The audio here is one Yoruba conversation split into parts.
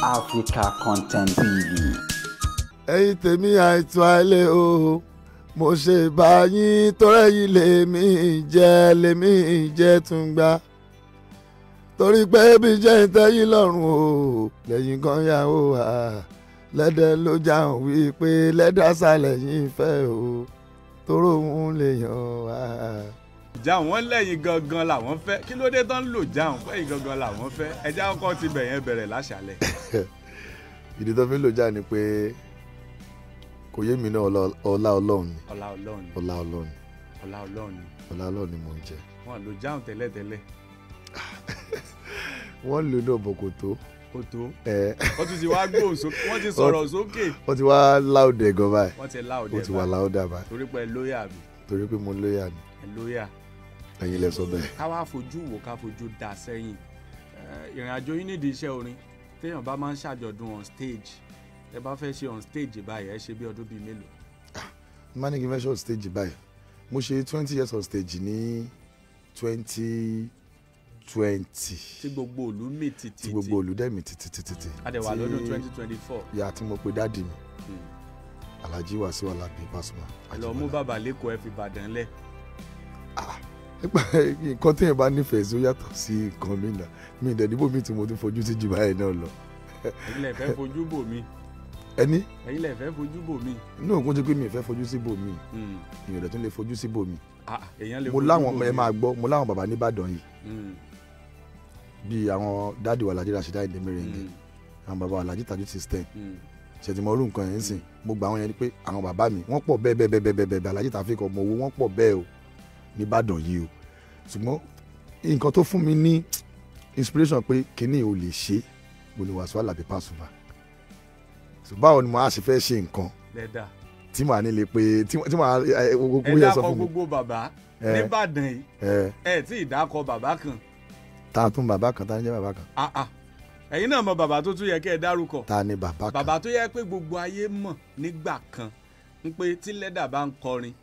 Africa Content TV. Ẹ̀yin tèmi àìtún àìlè o, mo ṣe báyìí torí ẹ̀yin lèmi jẹ́, lèmi jẹ́ tún gbà, torí pé bí jẹ́ ìtẹ́yìn lọ́rùn o, lẹ́yìn kan yà ó wà lẹ́dẹ̀ ló jáhùn wípé lẹ́dà sálẹ̀ yìí fẹ́ o, toró òun lè yàn wá. Jáwọn wọn lẹ́yìn gangan làwọn fẹ́. Kí ló dé tán lò jáwọn fẹ́yìn gangan làwọn fẹ́? Ẹjẹ́ àkọ́kọ́ ti bẹ̀ yẹn bẹ̀rẹ̀ láṣàlẹ̀. Ìdí tó fi ń lò já ni pé kò yé mi náà, ọlá Ọlọ́run ni. Ọlá Ọlọ́run ni. Ọlá Ọlọ́run ni. Ọlá Ọlọ́run ni. Ọlá Ọlọ́run ni mò ń jẹ. Wọ́n lò jáwọn tẹ́lẹ̀tẹ́lẹ̀. Wọ́n lò náà bọ̀ kò tó. Kò tó. Wọ́n tún ti wá gbóhùn sókè, wọ́n ti sọ̀rọ̀ sókè. Wọ́n ti wá láòdẹ̀ gan báyìí. Wọ́n ti láòdẹ̀ báyìí. Ó ti wá láòdà báyìí. Torí pé lóyà mi. Torí pé mo lóyà ni. Ẹ lóyà. Ẹ̀yin lẹ sọ bẹ́ẹ̀. Ká wá fojú wò, ká fojú dà sẹ́yìn. Ìrìn àjò yín nídìí iṣẹ́ orin, téèyàn bá máa ń ṣàjọ̀dún on stage, ẹ bá fẹ́ ṣe on stage báyìí, ẹ ṣe bí ọdún bíi mélòó? Má ní kí n fẹ́ ṣe on stage báyìí, mo ṣe 20 years on stage ní 2020. Tí gbogbo ìlú mì tìtì. Tí gbogbo ìlú dẹ̀ mì tìtìtìtì. A dẹ̀ wà lọ́dún 2024. Ìyá tí mo pe daddy mi, Alhaji Wasiu Alabi Pasuma. Ẹ lọ mú bàbá lẹ́kọ̀ọ́, ẹ fi Ìbàdàn lẹ̀. Nípa nǹkan téèyàn bá nífẹ̀ẹ́ sí, ó yàtọ̀ sí nǹkan mi náà. Mi ìdẹ̀ níbo mi tí mo tún fojú sí jù báyìí náà lọ. Ẹ̀yin lẹ fẹ́ fojú bò mí. Ẹni. Ẹ̀yin lẹ fẹ́ fojú bò mí. Inú òkun ti pé mi ì fẹ́ fojú sí bò mí, mi ò dẹ̀ tún lè fojú sí bò mí. Èèyàn lè mo fojú láwọn bò ẹ mí. Máa gbọ́, mo láwọn bàbá nìbàdàn yìí, bíi àwọn daddy wa Alhaji Rasheed Ayinde Merengue, àwọn bàbá wa Alhaji Taju System. Ṣètìmọ̀ orú nǹkan yẹn ń sìn, mo gbà àwọn yẹn ni pé àwọn bàbá mi wọ́n pọ̀ bẹ́ẹ̀ bẹ́ẹ̀ bẹ́ẹ̀ bẹ́ẹ̀ bẹ́ẹ̀. Alhaji Taofeek ọmọ owó, wọ́n pọ̀ bẹ́ẹ̀ o nìbàdàn yìí o. Ṣùgbọ́n nǹkan tó fún mi ní inspiration pé kíní ò lè ṣe mo ní Wasiu Alabi Pasuma. So báwo ni mo á ṣe fẹ́ ṣe nǹkan lẹ́dà tí màá ní lè pé tí màá ẹ gbogbo yẹn sọ dákọ fún mi. Gbogbo bàbá nìbàdàn yìí, ẹ tí ì dákọ bàbá kan. Ta tún bàbá kan? Ta ni jẹ́ bàbá kan? Ah, ah. Ẹ̀yin náà mọ bàbá tó tún yẹ kẹ́ ẹ dárúkọ. Ta ni bàbá kan? Bàbá tó yẹ pé gbogbo ayé mọ̀ nígbà kan ń pé tí lẹ́dà bá ń kọrin,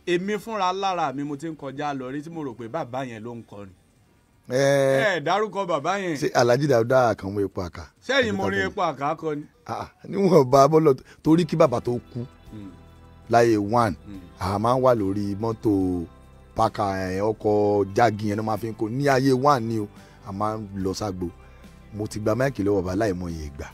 èmi fúnra lára mi, mo ti ń kọjá lọ rí tí mo rò pé bàbá yẹn ló ń kọrin. Ẹ Ẹ dárúkọ bàbá yẹn. Ṣé Alhaji Dauda Àkànmú epo àkà? Sẹ́yìn mo rin epo àkàkọ ni. Ah, níwọ̀n bá bọ́lọ̀ torí kí bàbá tó kú láyé one, a máa ń wà lórí mọ́tò paka ẹ̀, ọkọ̀ jági yẹn ló máa fi ń kó ní ayé one ni o. A máa ń lọ ságbo, mo ti gba mic lọ́wọ́ bàbá láìmọye ìgbà.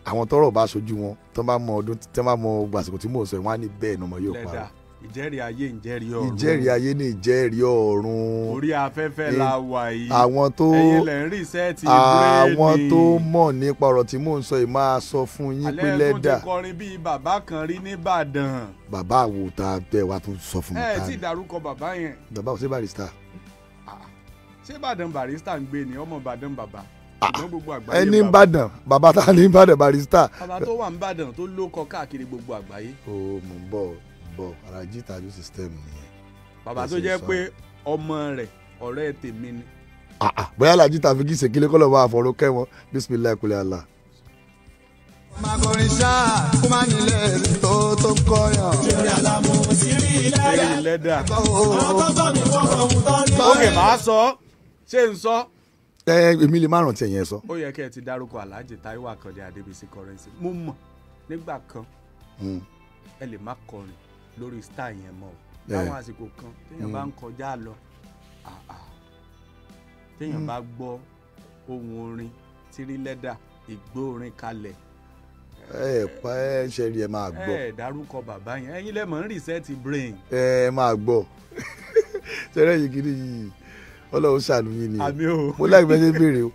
Àwọn tọ́rọ̀ bá ṣojú wọn, tó bá mọ ọdún, tó bá mọ gbàsìkò tí mò ń sọ yìí, wọ́n á ní bẹ́ẹ̀ ni ọmọ yóò Lẹ́dà parọ́. Ìjẹ́rìí ayé, ìjẹ́rìí ọ̀run. Ìjẹ́rìí ayé ní ìjẹ́rìí ọ̀run. Orí afẹ́fẹ́ la wà yìí. Àwọn tó Ẹ̀yin lẹ̀ ń reset. Àwọn tó mọ̀ nípa ọ̀rọ̀ tí mò ń sọ yìí máa sọ fún yín pé Alẹ́ tún lẹ́dà ti kọrin bíi bàbá kan rí nìbàdàn. Bàbá àwò tá a tẹ wá tún sọ fún mi Ẹ ta tí ni? dárúkọ bàbá yẹn. Bàbá òsè Barrister. Ṣé Ìbàdàn Barrister ń gbé ni? Ọmọ Ìbàdàn bàbá, ṣùgbọ́n gbogbo àgbáyé. Ẹni ń bàdàn, bàbá ta ní Ìbàdàn Barrister? Bàbá tó wà ń bàdàn tó lókọ káàkiri gbogbo àgbáyé. Ó mò ń bọ̀ bọ̀, Alhaji Taju System nìyẹn. Bàbá Ẹ tó ṣe jẹ́ sọ. pé ọmọ rẹ̀ ọ̀rẹ́ tèmi ni. Ah, ah, bóyá Alhaji Taofeek Ìṣèkílẹ̀ kọ́ lọ́ọ́ bá àfọ̀rọ̀ kẹ́ wọn, bisimilayi kulẹ̀ Allah. Máa kọrin ṣáà kó má nílẹ̀ tó tó kọyàn. Eré lẹ́dà. Ok, màá sọ, ṣé n sọ? Ẹ èmi lè má rántí ẹ̀yẹn sọ. Ó yẹ kẹ́ ẹ ti dárúkọ Alhaji Taiwo Akande Adébísí Currency. Mo mọ̀ nígbà kan ẹ lè má kọrin lórí star yẹn mọ́ o. Láwọn àsìkò kan téèyàn bá ń kọjá lọ, ah, ah, téèyàn bá gbọ́ ohun orin tírí lẹ́dà ìgbó orin kalẹ̀. Ẹ pa ẹ ṣe rí, ẹ máa gbọ́. Ẹ dárúkọ bàbá yẹn, ẹ̀yin lẹ mọ̀ ń reset brain. Ẹ máa gbọ́, ṣẹlẹ̀ yìí kiri yìí, Ọlọ́run ṣàánú yín ni o. Àmì o. Mo láì fẹ́ ṣe béèrè o.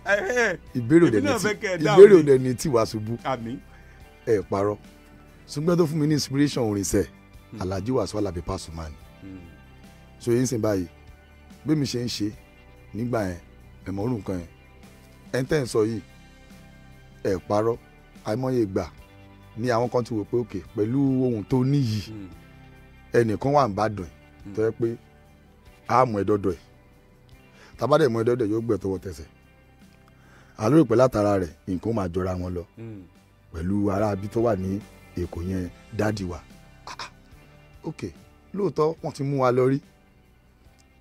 Ìbéèrè òde Èmi ní náà ti fẹ́ kẹ́ ẹ dáhùn ìbéèrè ni. òde ní tí wàá ṣubú. Àmì. Ẹ parọ́, ṣùgbọ́n tó fún mi ní inspiration orin sẹ́, Alhaji Wasiu Alabi Pasuma ni. So yín sìn báyìí bí mi ṣe ń ṣe nígbà yẹn, ẹ mọ̀ orú nǹkan yẹn ẹ ń tẹ́ ń sọ yìí. Ẹ parọ́, àìmọye ìgbà ni àwọn kan ti wò pé òkè pẹ̀lú ohun tó níyì, ẹnìkan wà ń bàdàn tó yẹ pé a mú ẹ dọ́dọ̀ ẹ̀, tabadẹ̀ mú ẹ dọ́dọ̀ ẹ̀, yóò gbẹ̀ tọwọ́ tẹsẹ̀ àlórí pẹ̀lú àtàrà rẹ̀, nǹkan ó máa jọra wọn lọ pẹ̀lú ará ibi tó wà ní Èkó yẹn, daddy wa. Ah, ah. Ok, lóòótọ́ wọ́n ti mú wa lọ rí.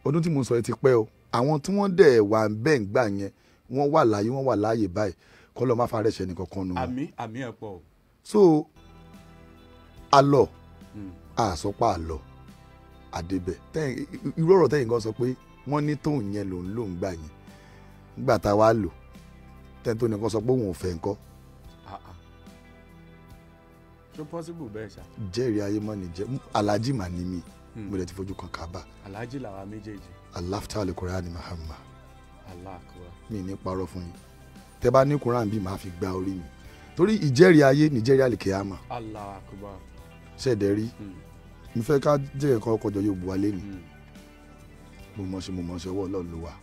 Ọdún tí mo sọ yìí ti pẹ́ o. Àwọn tí wọ́n dẹ̀ wà bẹ́ẹ̀ ń gbà yẹn, wọ́n wà láàyè, wọ́n wà láàyè báyìí. Kọ́lọ́ má fa rẹ̀ṣẹ̀ nìkan kan nù. Àmín àmín ẹ̀ pọ̀ o. So alọ àsọpá àlọ àdébẹ̀ irú ọ̀rọ̀ tẹ́yìn kan sọ pé wọ́n ní tóun yẹn lòun lòun gbà yẹn nígbà tá a wá lò tẹ́ni tó nìkan sọ pé òun ò fẹ́ nǹkan. Ṣó possible bẹ́ẹ̀ ṣá. Jẹ́rìí ayé mọ́ ni jẹ́ Alhaji mà ní mi mo lè ti fojú kan Kaaba. Alhaji làwa méjèèjì. Alafta alukurani Muhammad. Allah akbar. Mi ní parọ́ fún yín tẹ́ bá ní Quran bí màá fi gba orí mi torí ìjẹ́rìí ayé nìjẹ́rìí àlìkèyàmà. Allah akbar. Ṣẹ̀dẹ̀ rí mo fẹ́ ká jẹ́ ẹ̀kọ́ ọkọ̀jọ yóò bu wa lé ní mo mọ̀ ṣe ọwọ́ Ọlọ́run ló wà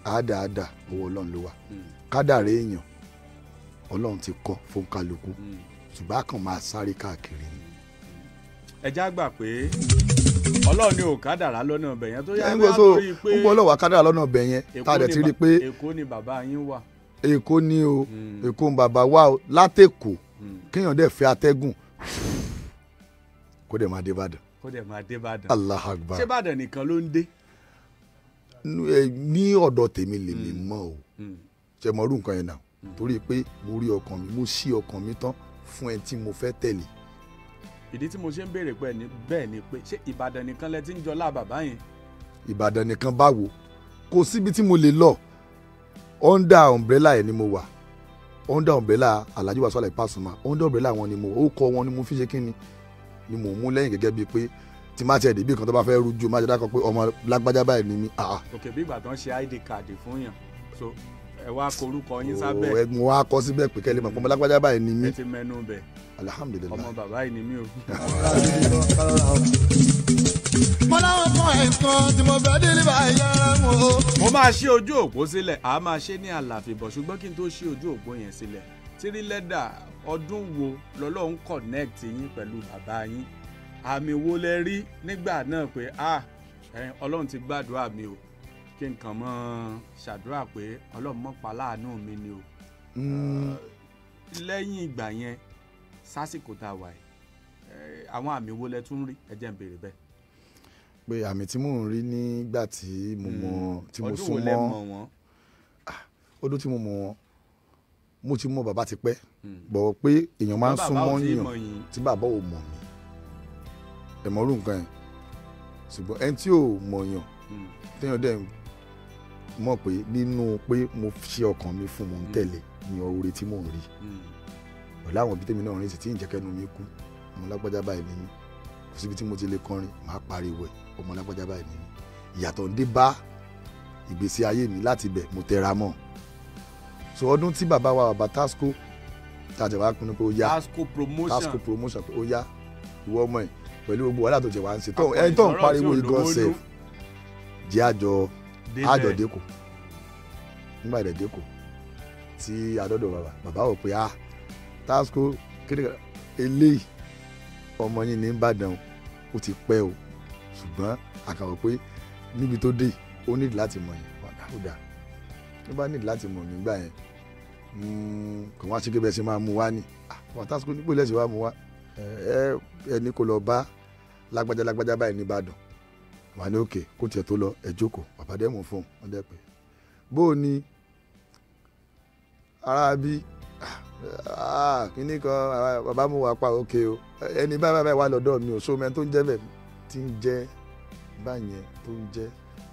àádáadá ọwọ́ Ọlọ́run ló wà kádàrá èèyàn Ọlọ́run ti kọ́ fún kálukú ṣùgbọ́n a kàn máa sáré káàkiri ni. Ẹ já gbà pé Ọlọ́run ni ò kádàrá lọ́nà ọbẹ̀ yẹn tó yá bí wàá torí pé ń bọ́ ọlọ́wà kádàrá lọ́nà ọbẹ̀ yẹn tá a dẹ̀ ti rí i pé Èkó ni bàbá yín wà. Èkó ni o Èkó ni bàbá wa o látẹ̀kọ̀ kéèyàn dẹ̀ fẹ́ atẹ́gùn kó dẹ̀ máa dé Ìbàdàn. Kó dẹ̀ máa dé Ìbàdàn. Allah akbar. Ṣé Ìbàdàn nìkan ló ń dé? Ní ọ̀dọ̀ tèmi lèmi mọ̀ o ṣe mọ̀ orú nǹkan yẹn náà torí pé mo rí ọkàn mi mo ṣí ọkàn mi tán fún ẹ tí mo fẹ́ tẹ̀lé. Ìdí tí mo ṣe ń béèrè pé bẹ́ẹ̀ ni pé ṣé Ìbàdàn nìkan lẹ ti ń jọlá bàbá yẹn? Ìbàdàn nìkan báwo kò síbi tí mo lè lọ under umbrella ẹ̀ ni mo wà under umbrella Alhaji Wasiu Alabi Pasuma under umbrella wọn ni mo ó kọ wọn ni mo fi ṣe kí ni ni mò ń mú lẹ́yìn gẹ́gẹ́ bíi pé tí má tiẹ̀ débì kan tó bá fẹ́ rújú má jẹ́ dákọ̀ pé ọmọ lágbájá báyìí ni mí. Ok bí ìgbà tó ń ṣe ID card fún yàn so ẹ wá korúkọ yín sábẹ́. Mo wá kọ síbẹ̀ pé kẹ́lẹ́ mọ̀ pé ọmọ lágbájá báyìí ni mí. Ẹ ti mẹ́nu bẹ̀. Alhamdulilayi. Ọmọ bàbá yìí ni mí o. Mo láwọn kan ẹ̀kan tí mo fẹ́ délé báyìí mo. Mo máa ṣí ojú òpó sílẹ̀ a máa ṣe ní àlàfíbọ̀ ṣùgbọ́n kí n tó ṣí ojú òpó yẹn sílẹ̀ Tiri Leather ọdún wo lọ́lọ́run connect yín pẹ̀lú bàbá yín àmì wo lẹ rí nígbà náà pé ah Ọlọ́run ti gbàdúrà mi o kí n kàn mọ́ ṣàdúrà pé Ọlọ́run mọ́ pa láàánú mi ni o lẹ́yìn ìgbà yẹn sásìkò tá a wà yìí àwọn àmì wo lẹ tún rí ẹ jẹ́ n béèrè bẹ́ẹ̀. Pé àmì tí mò ń rí nígbà tí mo mọ̀ tí mo sún mọ́ ọdún tí mo mọ̀ wọ́n mo ti mọ̀ bàbá ti pẹ́ bọ̀wọ̀ pé èèyàn máa ń sún mọ́ yàn tí bàbá ò mọ̀ mí ẹ̀ mọ̀ orú nǹkan yẹn ṣùgbọ́n ẹni tí ò mọ̀ yàn téèyàn dẹ̀ mọ̀ pé nínú pé mo ṣe ọkàn mi fún mo ń tẹ̀lé ní oore tí mò ń rí pẹ̀lú àwọn òbí tèmi náà rìn sí tí ìjẹ́kẹ́nu mi kú ọmọ lágbájá báyìí ni mí kò síbi tí mo ti lè kọrin màá pariwo ẹ̀ ọmọ lágbájá báyìí ni mí ìyàtọ̀ ń dé bá ìgbésí ayé mi láti ibẹ̀ mo tẹra mọ́. So ọdún tí bàbá wa bàbá Tasco tàjẹ̀ wá pinnu pé ó yá Tasco promotion Tasco promotion pé ó yá ìwọ ọmọ ẹ̀ pẹ̀lú gbogbo wàhálà tó jẹ̀ wá ń ṣe tó ẹni tó ń pariwo igan sef jẹ́ àjọ dẹ́kọ̀ nígbà ìdẹ̀ dẹ́kọ̀ tí adọ́dọ̀ bàbá bàbá wò pé ah Tasco kéde eléyìí ọmọ yín ní Ìbàdàn ó ti pẹ́ o ṣùgbọ́n àkàwọ̀ pé níbi tó dé ó nídìí láti mọ̀ yín ó dáa tó bá nídìí láti mọ̀ nígbà yẹn kò wá sí kí bẹ́ẹ̀ ṣe máa mú wá ní àwọn Tasco nípò lẹ́sìn wá mú wá ẹni kò lọ bá lágbájá lágbájá báyìí ní Ìbàdàn wà ní òkè kó tiẹ̀ tó lọ ẹ jókòó bàbá dẹ́ mú fún un dẹ́ pé bó o ní ara bí kíní kan bàbá mú wa pa òkè o ẹni báyìí báyìí wà lọ́dọ̀ mi ò sómi ẹni tó ń jẹ́ bẹ́ẹ̀ tí ń jẹ́ báyẹn tó ń jẹ́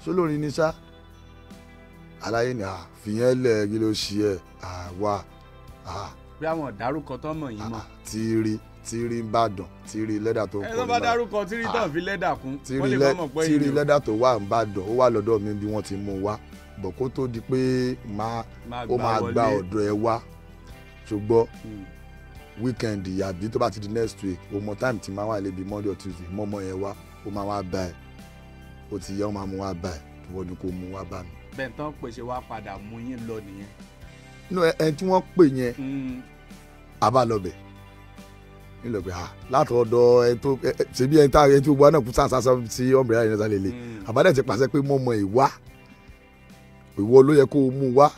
sólórin ní sá aláyé ni fìyẹn lẹ kí ló ṣe ẹ àwa. bí àwọn dárúkọ tó mọ̀ yín mọ̀. Tiri Ìbàdàn Tiri Leather tó ń kọ́ ẹ tó bá dárúkọ Tiri tán fi lẹ́dà kún wọ́n lè mọ̀ pé yìí Tiri Leather tó wà Ìbàdàn ó wà lọ́dọ̀ mi bí wọ́n ti mú wá bọ̀ kó tó di pé ó máa gba ọ̀dọ̀ ẹ wá ṣùgbọ́n weekend àbí tó bá ti di next week o mọ time tí máa wà lébi Monday or Tuesday mọ́mọ́ yẹn wá ó máa wá bá ẹ ó ti yẹ ó máa mú wá bá ẹ ìwọ ni kò mú wá bá mi. Bẹ́ẹ̀ tán pèsè wá padà mú yín lọ nìyẹn. Inú ẹ tí wọ́n pè yẹn a bá lọ bẹ̀ nílò pé látọ̀dọ̀ ẹ tó ṣebí ẹ tá ẹ tí gbogbo náà kú sáà sí umbrella yẹn sálẹ̀ lè àbádẹ́ ti pàṣẹ pé mọ́mọ́ ìwá ìwọ ló yẹ kó o mú wá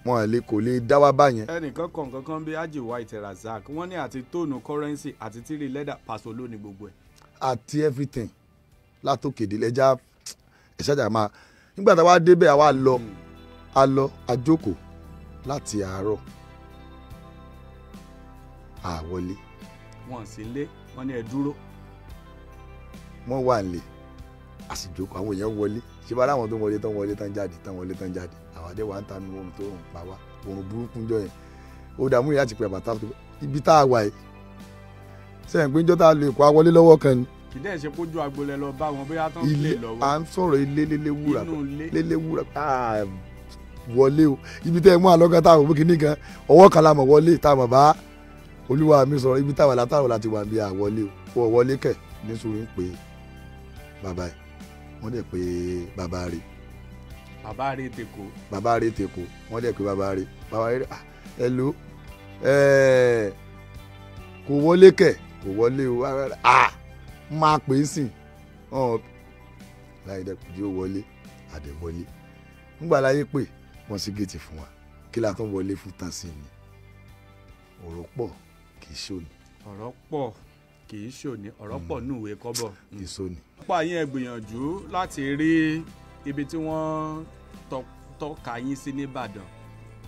wọn lè kò lè dá wá báyẹn. Ẹnìkan kọ nǹkan kan bí Haji White Razak wọ́n ní àti tóònù currency àti Tiri Leather Paso ló ní gbogbo ẹ̀. Àti everything látòkèdè lẹ́jà ẹ̀ṣájà máa nígbà tá a wá débẹ̀ àwa lọ a lọ a jókòó Láti àárọ̀ àwọlé. Wọ́n sì lé, wọ́n ní ẹ dúró. Wọ́n wà nílé, a sì jókòó, àwọn èèyàn wọlé. Ṣé bá láwọn tó wọlé tán wọlé tán jáde tán wọlé tán jáde. Àwọn adé wa ń tanu oorun tó ń pa wá, oorun burúkú jọ yẹn. Ó dààmú ìyá àti pé bàtà ibi tá a wà yìí. Sẹ́yìn pé njọ́ tá a lè kó awọlé lọ́wọ́ kan ni. Kì í dẹ̀ ṣe kójú agbolẹ̀ lọ bá wọn bóyá tán lè lọ́wọ́. À ń sọ̀rọ̀ ilé lélẹ́wúrà lélẹ́wúrà wọlé o. Ibi tẹ́ ẹ mú àlọ́gán táwọn òbí kìíní kan ọwọ́ kan la mọ̀ wọlé tá a mọ̀ bá olúwa mi sọ̀rọ̀ ibi táwọn látàwọn láti wà bí àwọlé o. Wọ́n wọlé kẹ̀ ní sùúrù ń pè bàbá ẹ̀. Wọ́n dẹ̀ pé bàbá rẹ̀. Bàbá rẹ̀ tèkó. Bàbá rẹ̀ tèkó. Wọ́n dẹ̀ pé bàbá rẹ̀. Bàbá rẹ̀ hello kò wọlé kẹ̀ kò wọlé o. Máa pè é sìn láyé dẹ́kun jí ó wọlé àdẹ̀wọlé. Ńgbà láyé pé wọ́n sí géètì fún wa kí la tún wọlé fún tán sí ni. Ọ̀rọ̀ pọ̀ kì í ṣòní. Ọ̀rọ̀ pọ̀ kì í ṣòní. Ọ̀rọ̀ pọ̀ núwé kọ́bọ̀. Kì í ṣòní. Pọ̀ yín ẹ gbìyànjú láti rí ibi tí wọ́n tọ́ka yín sí nìbàdàn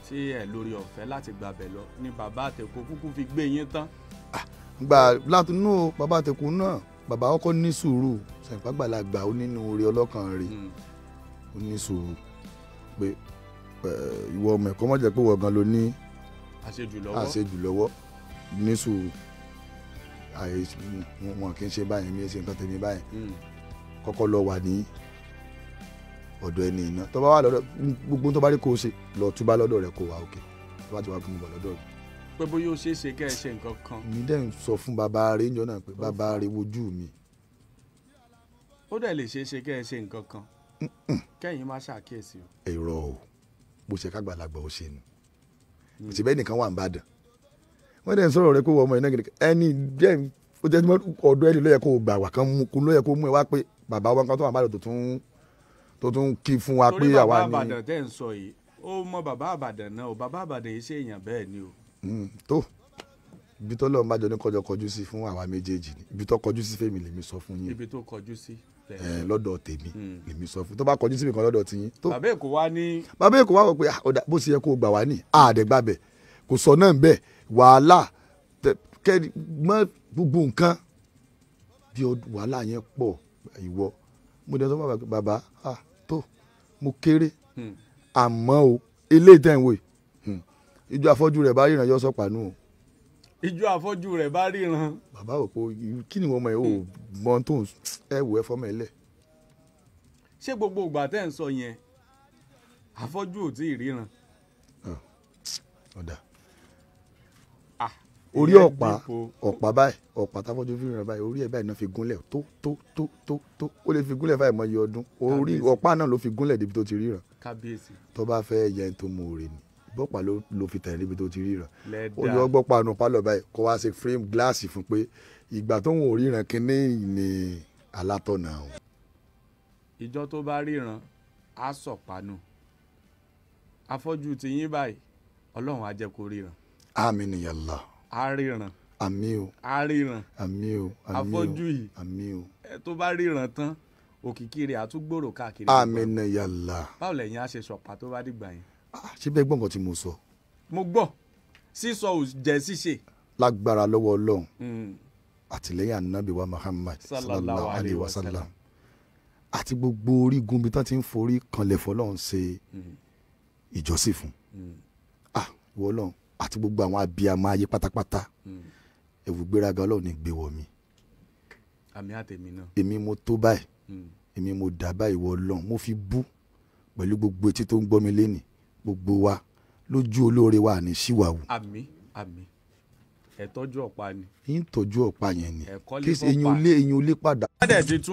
tí ẹ lórí ọ̀fẹ́ láti gbàbẹ̀ lọ ni bàbá àtẹ̀kọ́ kúkú fi gbé yín tán. Gbà látinú bàbá àtẹ̀kọ́ náà bàbá ọkọ ní sùúrù sẹ̀ǹpàgbàlagbà ó nínú orí ọlọ́kàn rẹ̀ ó ní sùúrù pé ìwọ ọmọ ẹ̀kọ́ mọ̀jẹ̀ pé wọ́n gan ló ní àṣejù lọ́wọ́ ní sùúrù àyè wọn kì í ṣe báyìí mi ṣe nǹkan tèmi báyìí kọ́kọ́ lọ wà ní ọ̀dọ̀ ẹni iná tó bá wà lọ́dọ̀ gbogbo tó bá rí kó o ṣe lọ túbá lọ́dọ̀ rẹ̀ kó wà òkè tó bá ti wà fún mi bọ̀ lọ́dọ̀ rẹ̀. Pé bóyá ó ṣeé ṣe kẹ́ ẹ ṣe nǹkan kan. Mi dẹ̀ ń sọ fún bàbá rẹ̀ níjọ́ náà pé bàbá rẹ̀ wojú mi. Ó dẹ̀ lè ṣeé ṣe kẹ́ ẹ ṣe nǹkan kan kẹ́yìn má ṣàkíyèsí o. Èrò o bó ṣe kágbàlagbà ó ṣe nu ṣe bẹ́ẹ̀ nìkan wà ń bàdàn wọ́n dẹ̀ ń sọ̀rọ̀ rẹ pé wọ́n ọmọ iná gidi ẹni jẹ́ ó jẹ́ ọ̀dọ̀ ẹni ló yẹ kó o gbà wà kán mú kó ló yẹ kó mú ẹ wá pé bàbá wọn kan tó wà ń bàdàn tó tún kí fún wa pé àwa ni. Torí bàbá àbàdàn tẹ́ ń sọ yìí ó mọ bàbá àbàdàn náà o bàbá àbàdàn yìí ṣe èèyàn bẹ́ẹ̀ ni o. Tó ibi tó lọ́ọ́ bá jọ ní kọjọ kọjú sí fún àwa méjèèjì ni ibi tó kọjú sí fèmí lèmi sọ fún yín. Ibi tó kọjú sí. Lọ́dọ̀ tèmi lèmi sọ fún tó bá kọjú sí mi kan lọ́dọ̀ tiyín. Bàbá Èkó wá ní. Bàbá Èkó wá wọ pé bó ṣe yẹ kó o gbà wá ní àdẹ̀gbàbẹ̀ kò sọ náà bẹ́ẹ̀ wàhálà kẹ́ni mọ́ gbogbo nǹkan bí wàhálà yẹn pọ̀ ìwọ mo dẹ̀ sọ fún bàbá tó mo kéré àmọ́ o eléyìí tẹ̀ ń wò yìí ijó afọ́jú rẹ̀ bá ríran yọ sọ́pàánù o. Ijó afọ́jú rẹ̀ bá ríran. Bàbá ò pé kí ni wọ́n mọ̀ ẹ́ o mọ tó ń ẹ wò ẹ fọ́mọ ẹ lẹ̀. Ṣé gbogbo ìgbà tẹ́ ń sọ yẹn afọ́jú ò tí ì ríran. Ọ̀dà orí ọ̀pá ọ̀pá báyìí ọ̀pá táfọ́jú fi ríran báyìí orí ẹ̀ báyìí náà fi gúnlẹ̀ tó tó tó tó tó ó lè fi gúnlẹ̀ báyìí mọ iye ọdún orí ọ̀pá náà ló fi gúnlẹ̀ débi tó ti ríran. Kábíyèsí. Tó bá fẹ́ yẹn tó mú oore ni bọ́pàá ló fi tẹ̀lé níbi tó ti ríran ó yọ gbọ́pàá nu pálọ̀ báyìí kó wá ṣe frame gíláàsì fún pé ìgbà tó ń wò ríran kínní ni alátọ̀nà o. Ìjọ tó bá ríran á sọ̀pánù afọ́jú ti yín báyìí Ọlọ́run á jẹ́ kó ríran. Àmín ya Allah. Á ríran. Àmín o. Á ríran. Àmín o. Afọ́jú yìí àmín o. Tó bá ríran tán òkìkí rẹ̀ á tún gbòòrò káàkiri. Àmín ya Allah. Báwo lẹ̀yin á ṣe sọ̀pá tó bá dìgbà yẹn? Ṣé bẹ́ẹ̀ gbọ́ nǹkan tí mo sọ. Mo gbọ́ sísọ ò jẹ́ ṣíṣe. Lágbára lọ́wọ́ Ọlọ́run àtìlẹ́yìn ànábì wa Muhammad sallallahu alayhi wa sallam àti gbogbo orígun bí tán ti ń forí kanlẹ̀ fọlọ́run ṣe ìjọsìn fún ìwọ Ọlọ́run àti gbogbo àwọn abiyamọ ayé pátápátá ẹ̀wù gbéraga Ọlọ́run ní gbé wọ̀ mí. Àmì àtẹ̀mí náà. Èmi mo tó báyìí èmi mo dà báyìí ìwọ Ọlọ́run mo fi bú pẹ̀lú gbogbo etí tó ń gbọ́ mi lénìí gbogbo wa lójú olóore wa ní síwáwù. Àmín àmín ẹ tọ́jú ọ̀pá ni. Ń tọ́jú ọ̀pá yẹn ni kí eyín olé padà. Adẹ̀ ti tún.